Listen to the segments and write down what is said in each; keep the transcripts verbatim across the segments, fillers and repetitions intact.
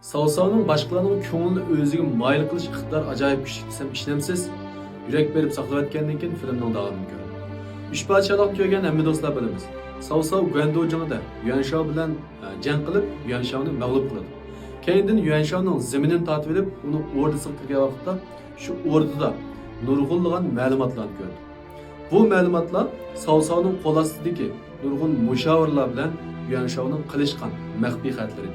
ساۋساۋنىڭ باشقىلارنىڭ كۆڭلىنى ئۆزىگە مايىل قىلىش ئىقتىدارى ئاجايىپ كۈچلۈك دېسەم ئىشىنەمسىز؟ يۈرەك بېرىپ ساقلىۋەتكەندىن كېيىن فىلىمنىڭ داۋامىنى كۆرۈڭ. ئۈچ پادىشاھلىقنى كۆرگەن ھەممە دوستلار بىلىمىز. ساۋساۋ گۇەندۇجىڭدا يۈەنشاۋ بىلەن، ئە، جەڭ قىلىپ، يۈەنشاۋنى مەغلۇپ قىلىدۇ. كەينىدىن يۈەنشاۋنىڭ زېمىنىنى تارتىۋېلىپ، ئۇنىڭ ئوردىسىغا كىرگەن ۋاقىتتا شۇ ئوردىدا نۇرغۇنلىغان مەلۇماتلارنى كۆردى. بۇ مەلۇماتلار ساۋساۋنىڭ قول ئاستىدىكى نۇرغۇن مۇشاۋىرلار بىلەن يۈەنشاۋنىڭ قىلىشقان مەخپىي خەتلىرى.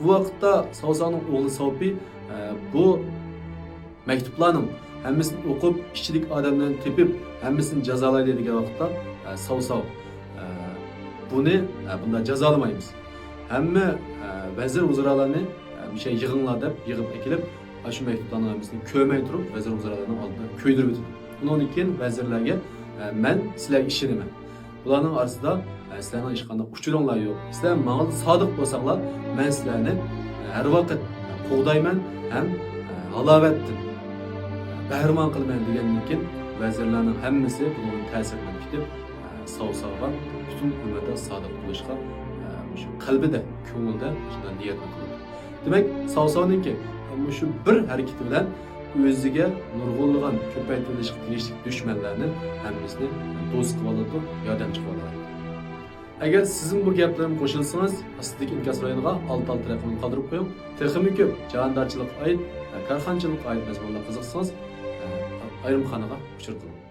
بۇ ۋاقىتتا ساۋساۋنىڭ ئوغلى ساۋپى، ئە، بۇ مەكتۇپلارنىڭ ھەممىسىنى ئوقۇپ، ئىچىدىكى ئادەملەرنى تېپىپ، ھەممىسىنى جازالايلى دېگەن ۋاقىتتا، ئە، ساۋساۋ، ئە، بۇنى، ئە، بۇنداق جازالىمايمىز. ھەممە، ئە، ۋەزىر ۋۇزرالارنى، ئە، مۇشۇ يىغىڭلار دەپ يىغىپ ئەكېلىپ، ئاشۇ مەكتۇپلارنىڭ ھەممىسىنى كۆرمەي تۇرۇپ، ۋەزىر ۋۇزرالارنىڭ ئالدىدا كۆيدۈرۈۋېتىدۇ. ئۇنىڭدىن كېيىن ۋەزىرلەرگە، ئە، مەن سىلەرگە ئىشىنىمەن. بۇلارنىڭ ئارىسىدا، ئە، سىلەرنىڭ ھېچقانداق ئۇچۇرۇڭلار يوق. سىلەر ماڭا سادىق بولساڭلار، مەن سىلەرنى، ئە، ھەر ۋاقىت قوغدايمەن ھەم، ئە، ھالاۋەتتىن بەھرىمەن قىلىمەن دېگەندىن كېيىن، ۋەزىرلەرنىڭ ھەممىسى بۇنىڭدىن تەسىرلىنىپ كېتىپ، ئە، ساۋساۋغا پۈتۈن ئۆمرىدە سادىق بولۇشقا، ئە، مۇشۇ قەلبىدە، كۆڭلىدە شۇنداق نىيەتنى قىلىدۇ. دېمەك، ساۋساۋنىڭكى مۇشۇ بىر ھەرىكىتى بىلەن ئۆزىگە نۇرغۇنلىغان كۆپەيتىۋېلىشقا تېگىشلىك دۈشمەنلەرنى ھەممىسىنى دوست قىلىۋالىدۇ، ياردەمچى قىلىۋالىدۇ. ئەگەر سىزمۇ بۇ گەپلىرىمگە قوشۇلسىڭىز، ئاستىدىكى ئىنكاس رايونىغا ئالتە ئالتە رەقىمىنى قالدۇرۇپ قويۇڭ. تېخىمۇ كۆپ جاھاندارچىلىققا ئائىت، كارخانىچىلىققا ئائىت مەزمۇنلارغا قىزىقسىڭىز، ئايرىم خانىغا ئۇچۇر قىلىڭ.